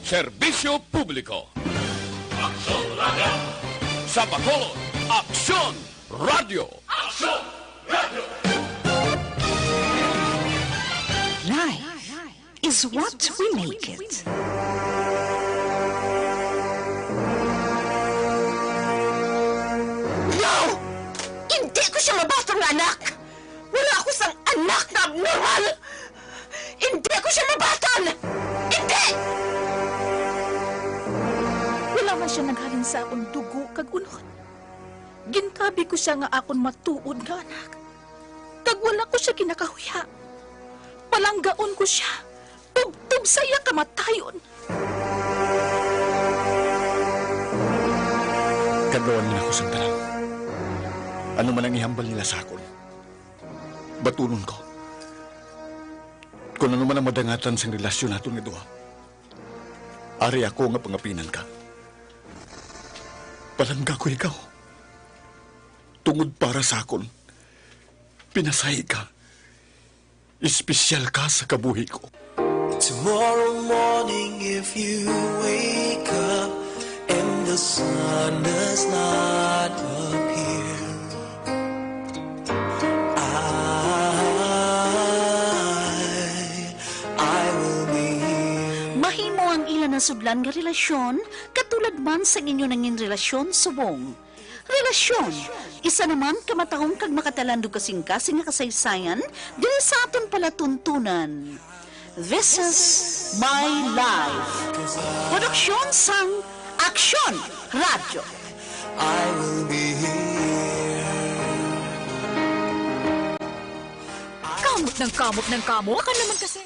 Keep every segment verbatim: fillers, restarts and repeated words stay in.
Serbisyo publiko. Aksyon Radyo. Sa Bacolod, Aksyon Radyo. Aksyon Radyo. Life is what we make it. No! Hindi ko siya mabaton nga anak! Wala ako sang anak nga abnormal! Hindi ko siya mabaton! Hindi! Wala man siya naghalin sa akon dugo kag unod. Gintabi ko siya nga akon matuod nga anak. Kag wala ko siya ginakahuya. Palanggaon ko siya. Tubtob sa iya kamatayon. Kadluan man ako sang tanan. Ano man ang ihambal nila sa akon, batunon ko. Kon ano man ang madangatan sang relasyon naton nga duha, ari ako nga pangapinan ka. Palangga ko ikaw. Tungod para sa akon, pinasahi ka. Espesyal ka sa kabuhi ko. Tomorrow morning, if you wake up and the sun does not appear, I, I will be here. Mahimo ang ila nasudlan nga relasyon katulad man sang inyo nangin relasyon subong. Relasyon, isa naman ka matahom kag makatalandog kasing-kasing nga kasaysayan diri sa aton palatuntunan. This is My Life. Produksyon sang Aksyon Radyo. I will be here. Kamot ng kamot ng kamot. Baka naman kasi...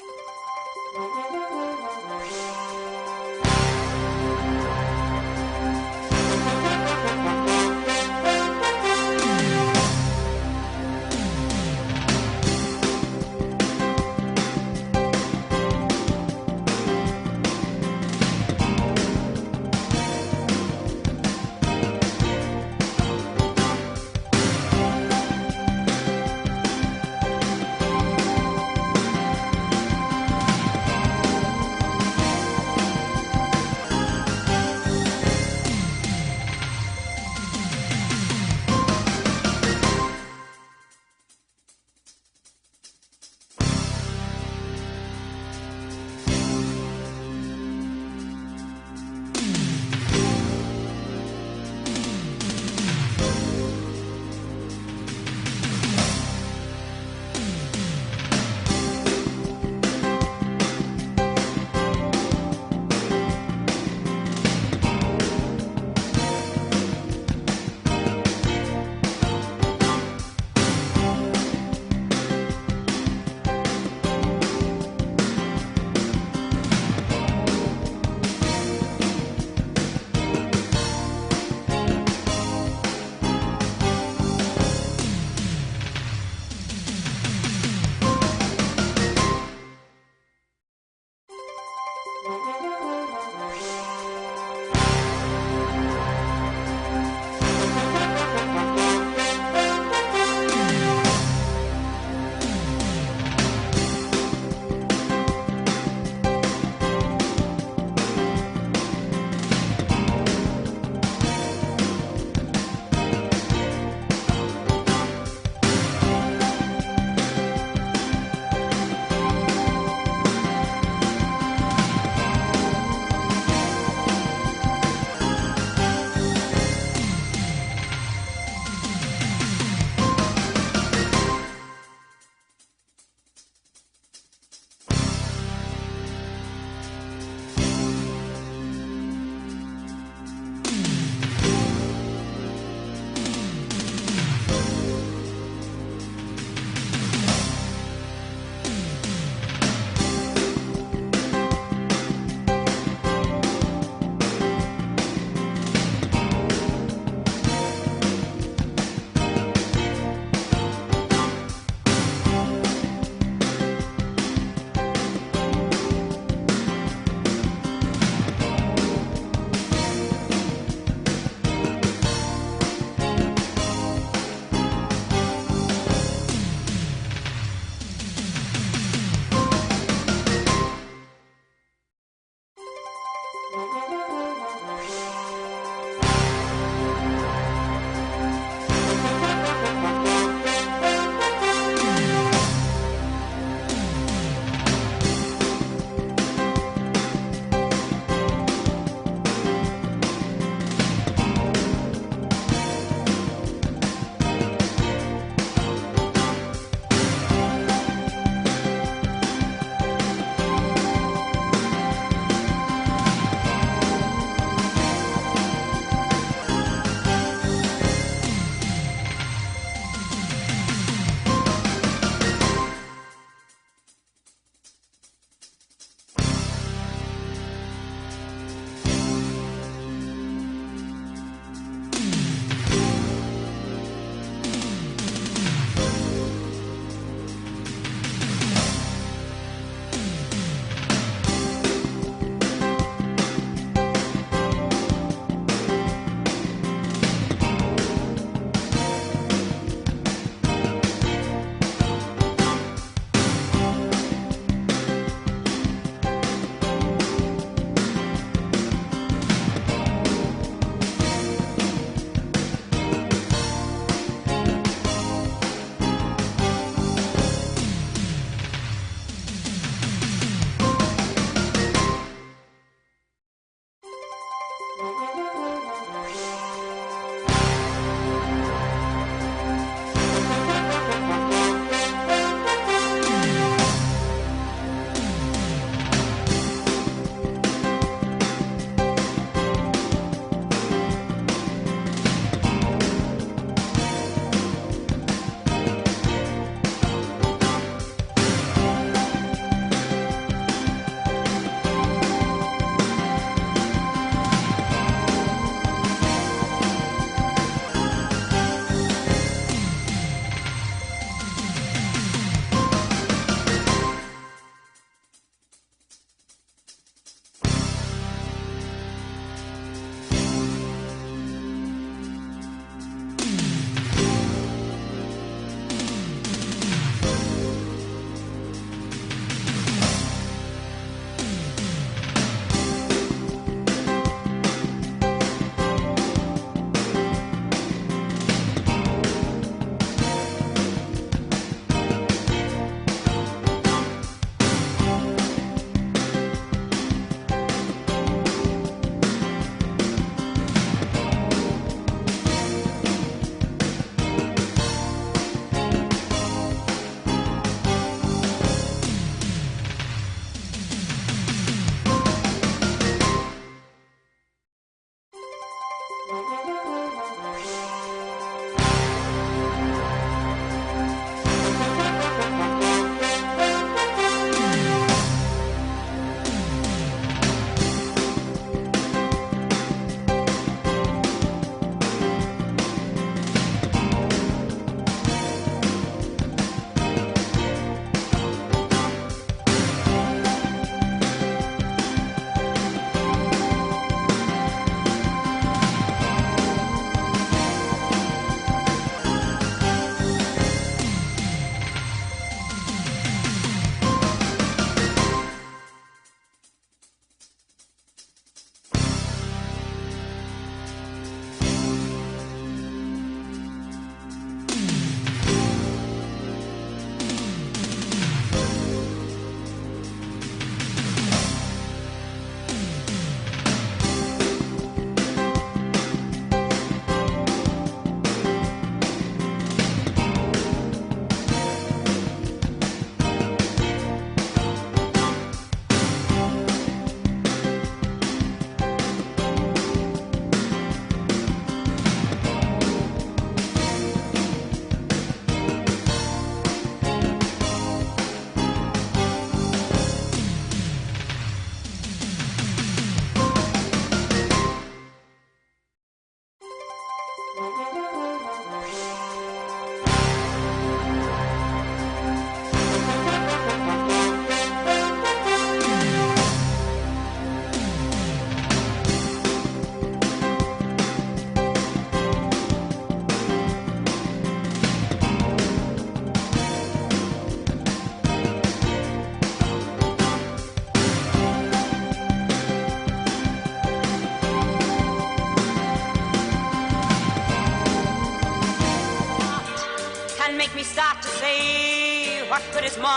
Make me start to say, what good is my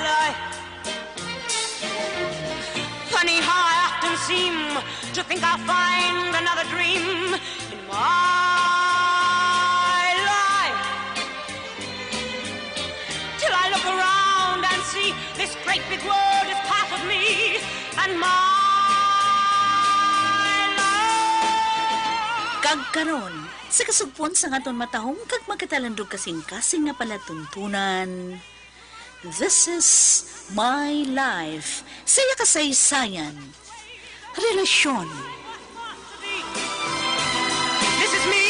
life? Funny how I often seem to think I'll find another dream in my life. Till I look around and see this great big world is part of me and my life. Kag karon, sa kasugpon sang aton matahom kag magkatalandog kasing-kasing nga palatuntunan, This is My Life, sa iya kasaysayan, relasyon. This is me.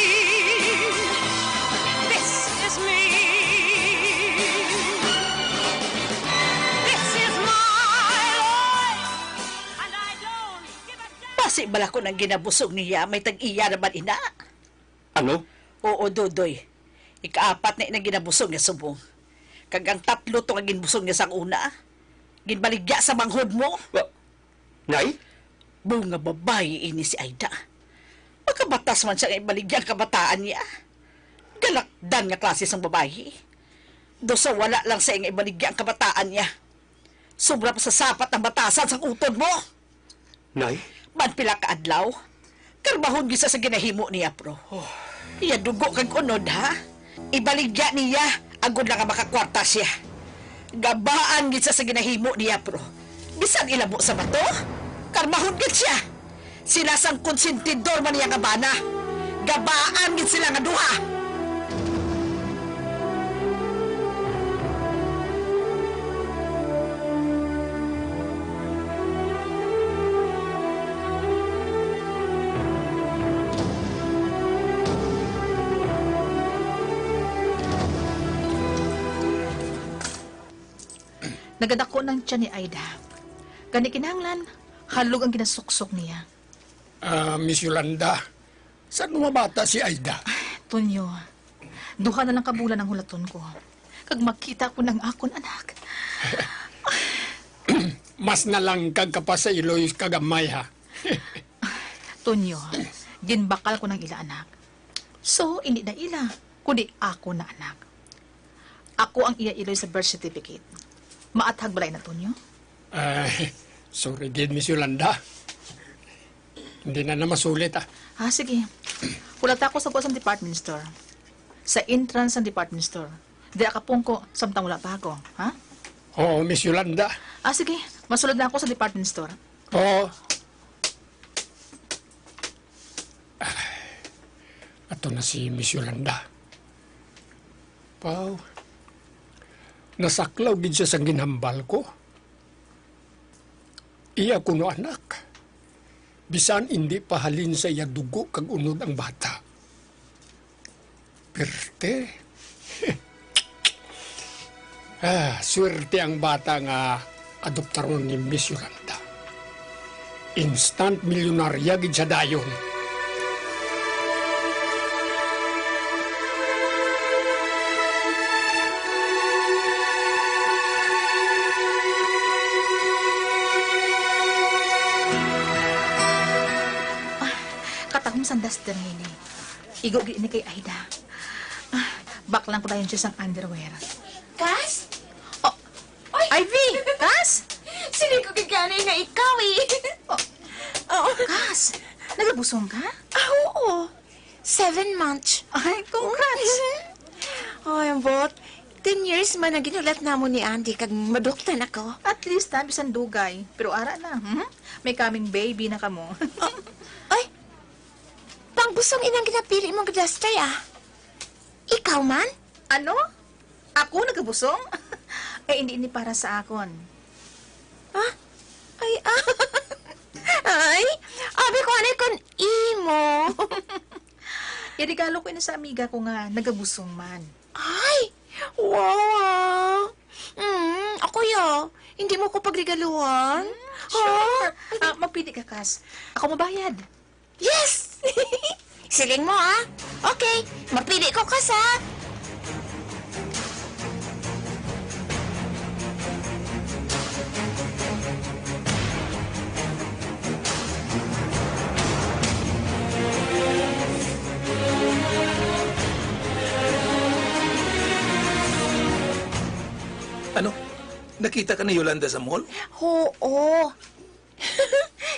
This is me. This is my life. And I don't give a damn. Basi bala ko nang ginabusog niya, may tag-iya naman ina. Ano? Oo, Dodoy. Ikaapat na ina ginabusog niya subong. Kag ang tatlo to nga ginbusog niya sang una, ginbaligya sa manghod mo. Wa-, Nay? Bunga babayi ini si Aida. Makabatas man siya nga ibaligya ang kabataan niya. Galakdan nga klase sang babayi. Do sa wala lang siya nga ibaligya ang kabataan niya. Sobra pa sa sapat ang batasan sang utod mo. Nay? Man pila ka adlaw, karmahon gid sa, sa ginahimo niya, pro. Oh. Iya dugo kag unod, ha? Ibaligya niya, agod lang nga makakwarta siya. Gabaan gid sa, sa ginahimo niya, pro. Bisan ilabo sa bato, karmahon gid siya. Sila sang konsentidor man niya nga bana. Gabaan gid sila nga duha. Nagadako na ang tiyan ni Aida. Gani kinahanglan, halog ang ginasuksok niya. Ah, Miss Yolanda, san-o nga bata si Aida? Tonyo, duha na lang ka bulan ang hulaton ko. Kag makita ko na ang akon anak. Mas na lang kag kapasailoy ka gamay, ha? Tonyo, ginbakal ko na ang ila anak. So, indi na ila, kundi ako na anak. Ako ang iya iloy sa birth certificate. Maathag balay na, Tonyo? Ah, sorry gid, Miss Yolanda. Hindi na na masulit, ah. Ah, sige. Hulata ko sa kuan sa department store. Sa entrance sa department store. Di ka pungko, samtang wala pa ako, ha? Oo, Miss Yolanda. Ah, sige. Masulod na ako sa department store. Oo. Ato na si Miss Yolanda. Pau, nasaklaw gid siya sa ginhambal ko. Iya kuno anak. Bisan indi pa halin sa iya dugo kag unod ang bata. Perte. Ah, swerte ang bata nga adoptaron ni Miss Yolanda. Instant milyonarya gid siya dayon. Ah, katahom sang duster nga ini. Igo gid ini kay Aida. Ah, baklan ko dayon siya sang underwear. Kas? Oh, oy! Ivy! Kas? Siling ko gid gani nga ikaw eh. Oh. Oh. Kas, nagabusong ka? Ah, oo. Seven months. Ay, congrats. Ay, ambot. Ten years man ang ginulat namon ni Andy kag maduktan ako. At least, ha, bisan dugay. Pero ara na, hmm? May coming baby na kamo. Ay, pangbusong inang ginapili mong gadaster, ah. Ikaw man? Ano? Ako nagabusong? Eh, hindi ini para sa akon. Ah? Ay, ah. Ay, abi ko anay kon imo. Iregalo ko ini sa amiga ko nga nagabusong man. Ay, wow, ah. Mm, ako ya. Hindi mo ko pagregaluhan? Hmm, sure. Ha? Ah, magpili ka, Kas. Ako mabayad. Yes! Siling mo, ah. Okay, magpili ko, Kas, ah. Nakita ka ni Yolanda sa mall? Oo.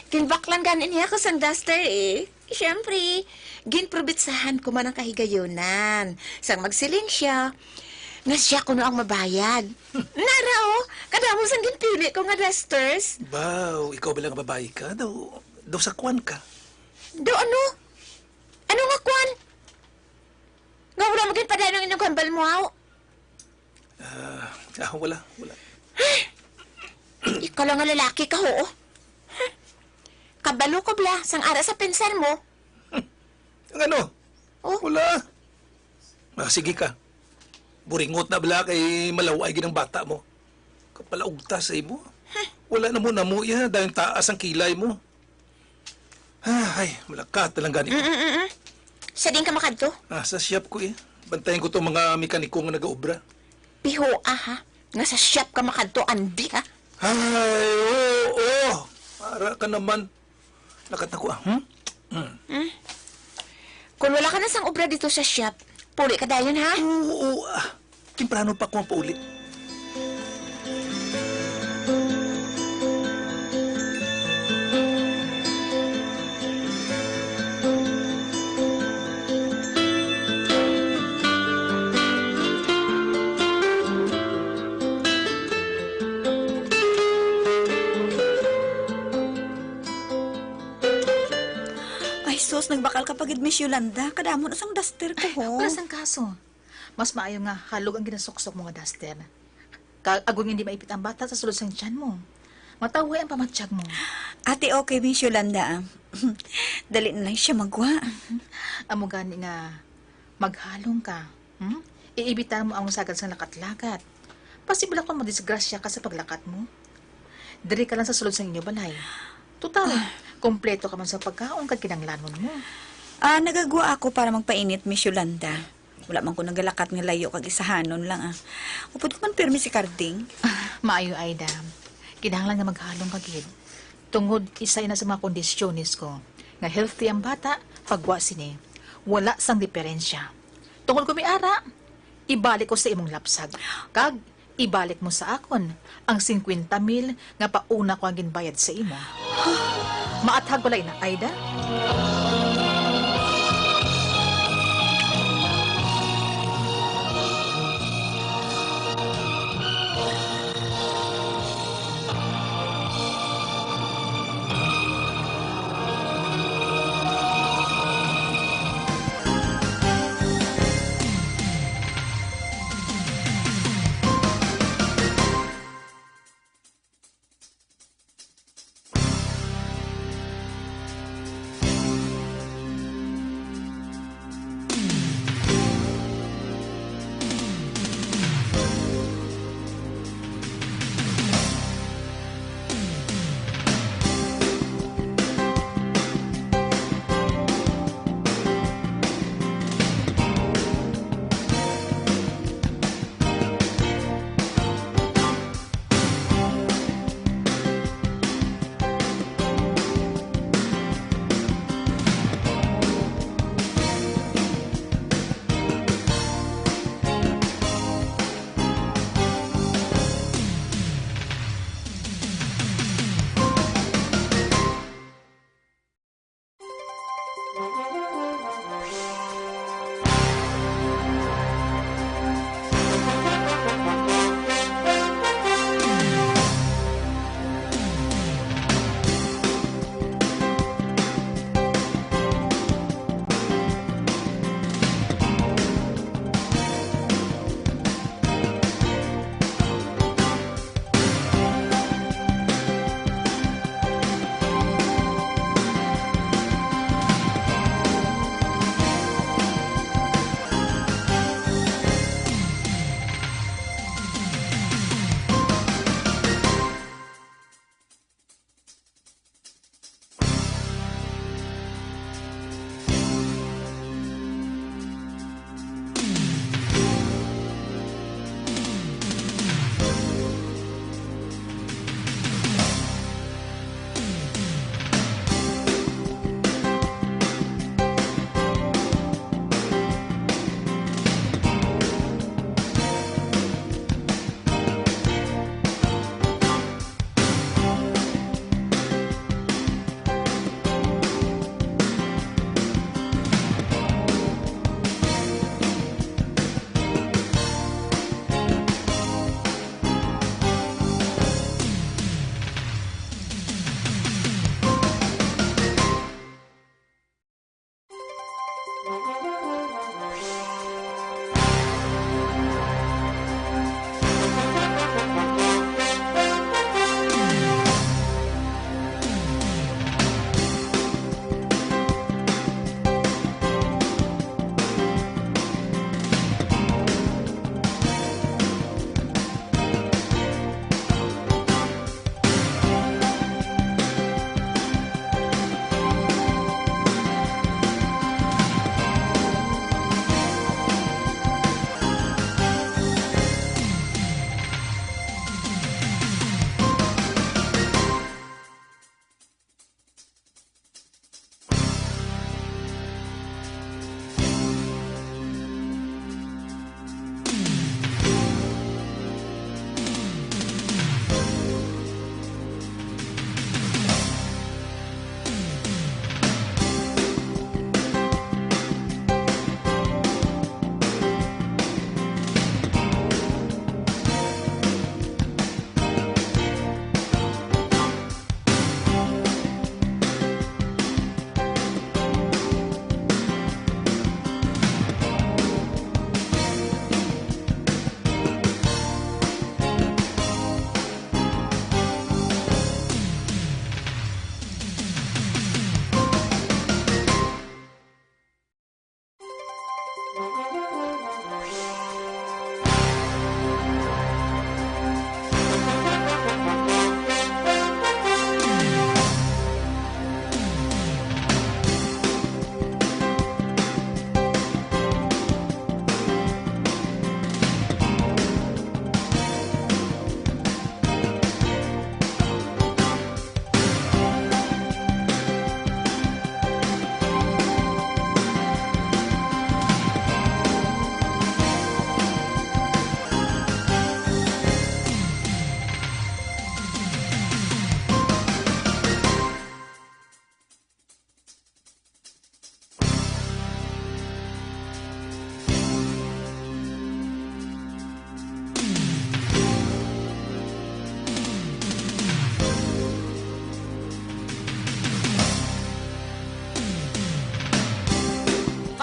Ginbaklan gani niya ako sang duster eh. Siyempre, ginprobitsahan ko man ang kahigayunan. Sang magsiling siya, nga siya kuno ang mabayad. Nara, oh, kadamo sang ginpili ko nga dusters. Baw, ikaw bala nga babayi ka? Daw, daw sa kwan ka? Daw ano? Ano nga kwan? Nga wala mo ginpadayon ang inyong hambal mo, aw? Ah, ah, wala, wala. Ikaw lang nga lalaki ka, ho. Kabalo ko bala, sang ara sa pensar mo. Ang ano? Oh? Wala. Ah, sige ka. Buringot na bala kay malaway gid ang bata mo. Kapalaugta sa imo. Wala na mo namo iya, dahil taas ang kilay mo. Ah, ay, malakat na lang gani ko. Mm, mm, mm. Sa din ka makadto? Ah, sa shop ko eh. Bantayan ko tong mga mekaniko nga nagaobra. Pihoa, ha? Nga sa shop ka makadto, Andy, ha? Ay, oo, oo. Para ka naman. Lakat na ko, ah. Hmm? Hmm. Hmm? Kung wala ka na sang obra dito sa shop, puli ka dayon, ha? Oo, oo, ah. Temprano pa ko ang pauli. Ay, sus, nagbakal ka pa gid, Miss Yolanda. Kadamo na sang duster ko, ho. Wala sang kaso. Mas maayo nga halog ang ginasuksok mo nga duster. Kag agod nga hindi maipit ang bata sa sulod sang tiyan mo. Matawhay ang pamatyag mo. Ate, okay, Miss Yolanda, ah. Dali na lang siya magwa. Amo gani nga maghalong ka. Hmm? Iibita mo ang sagad sang lakat-lakat. Posible ako madisgrasya ka sa paglakat mo. Diri ka lang sa sulod sang inyo balay. Total, kompleto ka man sa pagkaon kag kinahanglanon mo. Ah, nagagwa ako para magpainit, Miss Yolanda. Wala man ko nagalakat nga layo kag isahanon lang, ah. Upod ko man pirmi si Carding. Maayo, Aida. Kinahanglan nga maghalong ka gid. Tungod isa ina sa mga kondisyones ko nga healthy ang bata, pagwa sini. Wala sang diperensya. Tungod ko may ara, ibalik ko sa imong lapsag. Kag ibalik mo sa akon ang singkwenta mil nga pauna ko ang ginbayad sa imo. Maathag bala ina, Aida?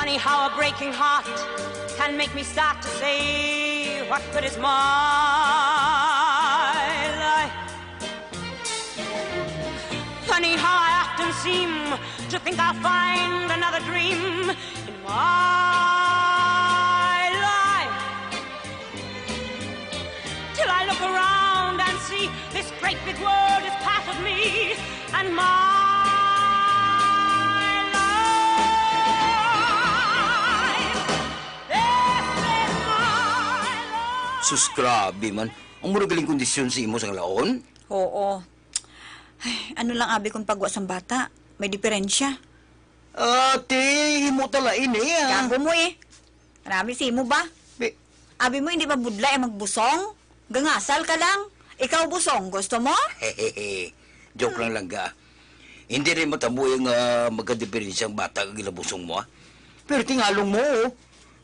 Funny how a breaking heart can make me start to say, "What good is my life?" Funny how I often seem to think I'll find another dream in my life. Till I look around and see this great big world is part of me and my life. This is my life. Sus, grabe man. Ang mura galing kondisyon sa imo sang laon? Oo. Ay, ano lang abi kung pagwa sang bata? May diferensya. Ate, himo ta lain eh, ah. Gago mo eh. Marami sa imo ba? Bi- Abi mo hindi mabudlay ang magbusong? Gangasal ka lang. Ikaw busong, gusto mo? Joke lang, langga. Hindi rin matabo yung, ah, magkadiperensya ang bata kag ginabusong mo, ah. Pero tingalong mo, oh.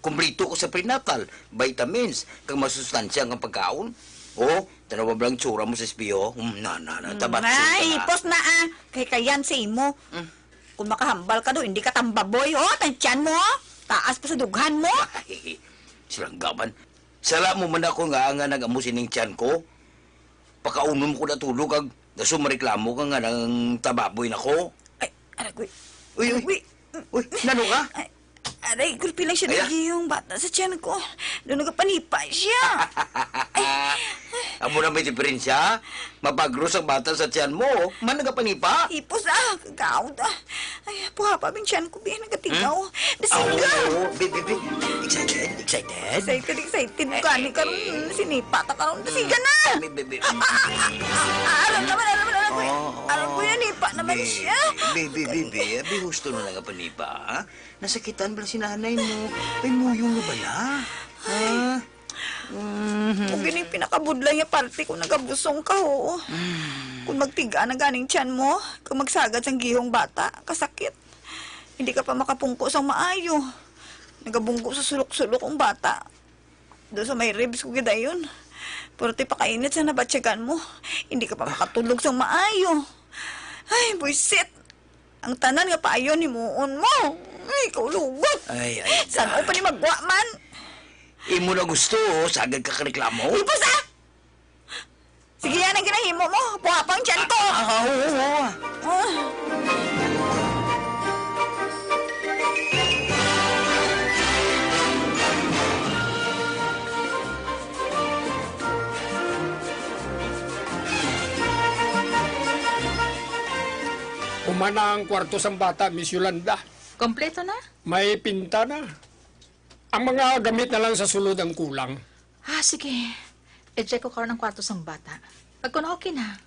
Kumplito ko sa prenatal, vitamins, kag masustansya nga pagkaon. Oh, tanawa lang tsura mo sa espeho. Hmm, na, na, na, Hmm, tabatso ka ay, na. Hipos na, ah. Kay kayan sa imo. Hmm. Kung makahambal ka do, hindi ka tambaboy, oh, tantyan mo, oh. Taas pa sa dughan mo. Ay, silang gaman. Sala mo man ako nga, nga nag-amo sining tiyan ko. Pakaunom ko na tulog, kag daso mareklamo ka nga nang tababoy na ko. Ay, aray ko. Uy, uy. Aray ko. Uy, nano ka? Ay, aray, gulpi lang siya. Ay, ah. Nagihong bata sa tiyan ko. Doon nagapanipa siya. Ay. Amo na may diferensya. Mapagros ang bata sa tiyan mo, man nagapanipa. Hipos, ah, kagaot, ah. Ay, puha pa, bin tiyan ko, bin, nagatigaw. Hmm? Dasiga! Ah, oo, bi, bi, bi. Excited? Excited? Excited, excited. Eh, gani eh, karon, eh. Mm, sinipa ta karon. Dasiga na! Eh, bi, bi, bi. Ah, alam naman, alam naman, alam ko. Oh, alam ko oh. Yan, hipa naman bi, siya. Bi, bi, bi, bi. Abi, husto na lang ang panipa, ha? Nasakitan ba si nanay mo? May muyong na bala? Ay. Ha? Mhm. Kung yun yung pinakabudlay nga parte kung nagabusong ka, oo. Mm. Kung magtiga na ganing tiyan mo, kung magsagad sang gihong bata, kasakit. Hindi ka pa makapungko sang maayo. Nagabungko sa sulok-sulok ang bata. Do sa may ribs ko gidayon. Pwerte pa kainit sa nabatyagan mo. Hindi ka pa makatulog sang maayo. Ay, buisit. Ang tanan nga paayon himuon mo. Ay, ikaw lugot. Ay, ay, San-o pa ni magwa man? Imo na gusto, oh. Sagad ka ka reklamo? Hipos, ah! Sige, yan ang ginahimo mo. Puha pa ang tiyan ko. Ah, ah, oo, oo. Ah. Human na ang kwarto sang bata, Miss Yolanda. Kompleto na? May pinta na. Ang mga gamit na lang sa sulod ang kulang. Ah, sige. I-check ko karon ang kwarto sang bata. Pag kun okay na,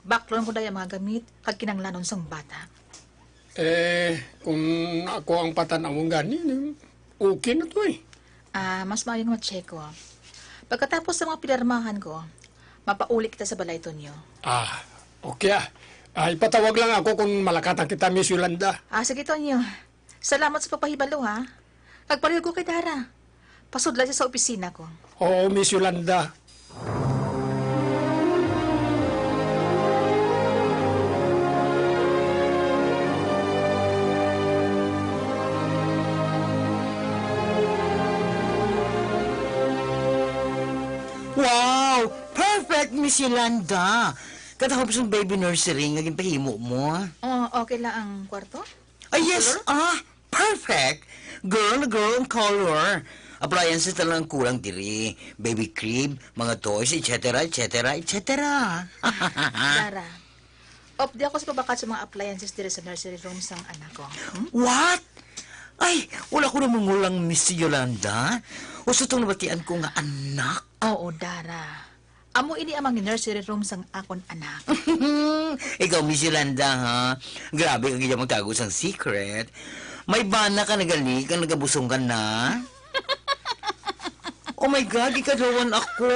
baklon ko na ang mga gamit kag kinahanglanon sang bata. Eh, kung ako ang patan-awon gani, okay na to eh. Ah, mas maayo nga ma-check ko. Pagkatapos sa mga pinirmahan ko, mapauli kita sa balay, Tonyo. Ah, okay ah. Ah, ipatawag lang ako kung malakatan kita, Miss Yolanda. Ah, sige, Tonyo. Salamat sa pagpahibalo, ha? Kag palihog ko kay Dara. Pasudlay siya sa opisina ko. Oo, Miss Yolanda. Wow! Perfect, Miss Yolanda! Katahom sang baby nursery nga ginpahimo mo. Oh, okay lang ang kwarto? Ah, yes. Color? Ah, perfect. Girl, girl, ang color. Appliances na lang ang kulang diri. Baby crib, mga toys, et cetera, et cetera, et cetera. Dara, updi ako sa pagbakat sa mga appliances diri sa nursery room sang anak ko. Hmm? What? Ay, wala ko namungol lang, Miss Yolanda. Usa tong nabatian ko nga anak. Oo, Dara. Amo ini ang mga nursery room sang akon anak. Ikaw, Miss Yolanda, ha? Grabe ka gid magtago sang secret. May bana ka na gali, kag nagabusong ka na? Oh my God, gikadlawan ako.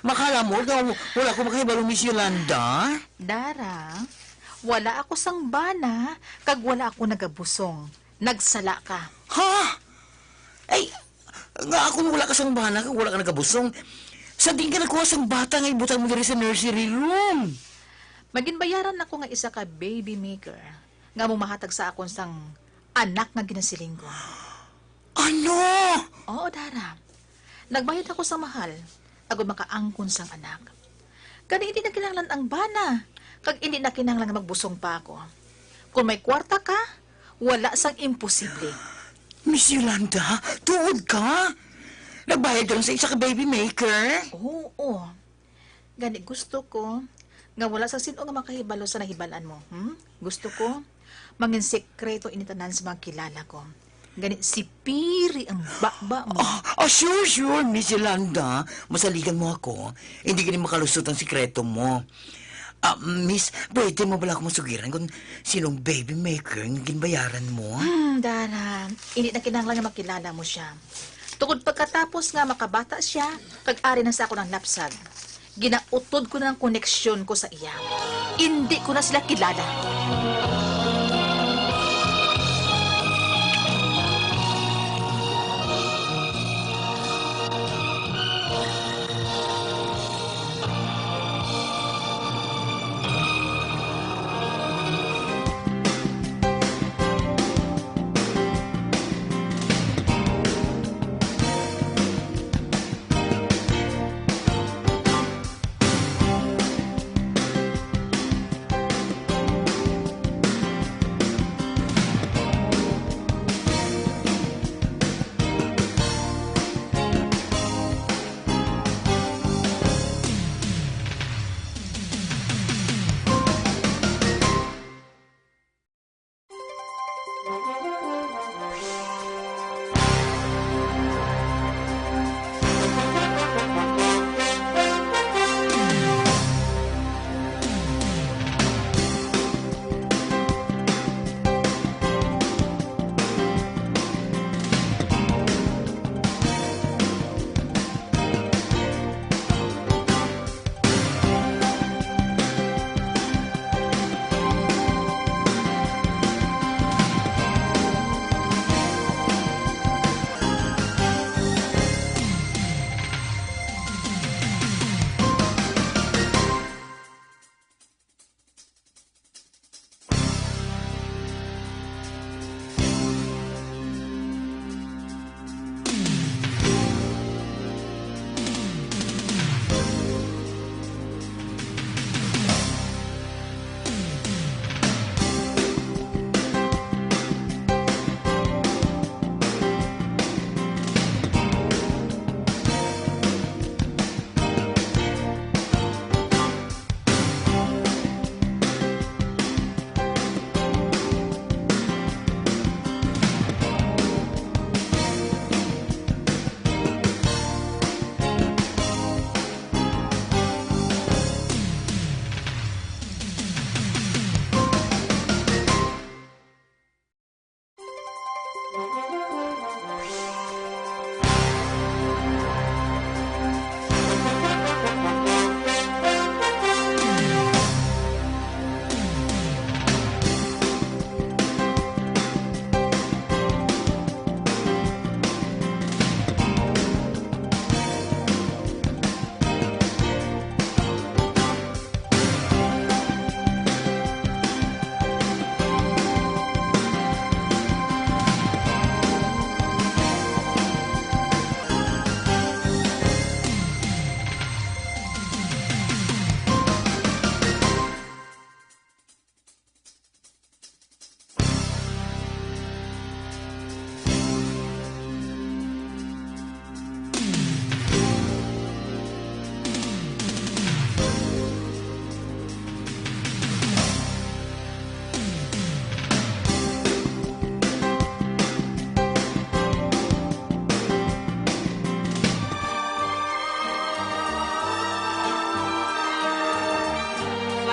Makala mo, ikaw, wala ko makahibalo, Miss Yolanda. Dara, wala ako sang bana, kag wala ako nagabusong. Nagsala ka. Ha? Ay, nga akon wala ka sang bana kag wala ka nagabusong. Sa diin ka nagkuha sang bata nga ibutang mo diri sa nursery room? May ginbayaran ako nga isa ka baby maker nga amo mahatag sa akon sang anak nga ginasiling ko. Ano? Oo, Dara. Nagbayad ako sa mahal, agod makaangkon sang anak. Gani, hindi na kinahanglan ang bana, kag hindi na kinahanglan nga magbusong pa ako. Kung may kwarta ka, wala sang imposible. Miss Yolanda, tuod ka? Nagbayad ka lang sa isa ka baby maker? Oo. Gani, gusto ko nga wala sa sin-o nga makahibalo sa nahibal-an mo, hmm? Gusto ko mangin sekreto ini tanan sa mga kilala ko. Gani, sipiri ang baba mo. Ah, ah, sure, sure, Miss Yolanda. Masaligan mo ako. Hindi gani makalusot ang sikreto mo. Ah, miss, pwede mo bala ako masugiran kung sinong baby maker nga ginbayaran mo? Hmm, Dara, hindi na kinahanglan nga makilala mo siya. Tungod pagkatapos nga makabata siya, kag ari na sa akon ang lapsag. Ginautod ko na ang koneksyon ko sa iya. Indi ko na sila kilala.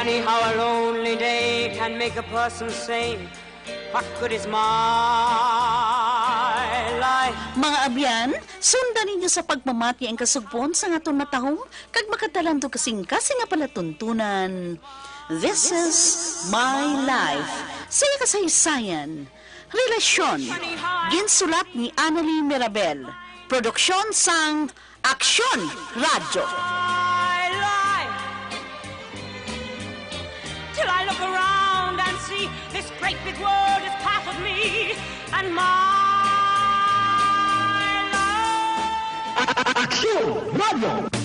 Funny how a lonely day can make a person sane. What good is my life? Mga abyan, sundan ninyo sa pagpamati ang kasugpon sang aton natahom kag makatalandog kasing-kasing nga palatuntunan. This is My Life. Sa iya kasaysayan, relasyon. Ginsulat ni Annalie Mirabel. Produksyon sang Aksyon Radyo. I lie till I look around and see this great big world is part of me and my Radyo.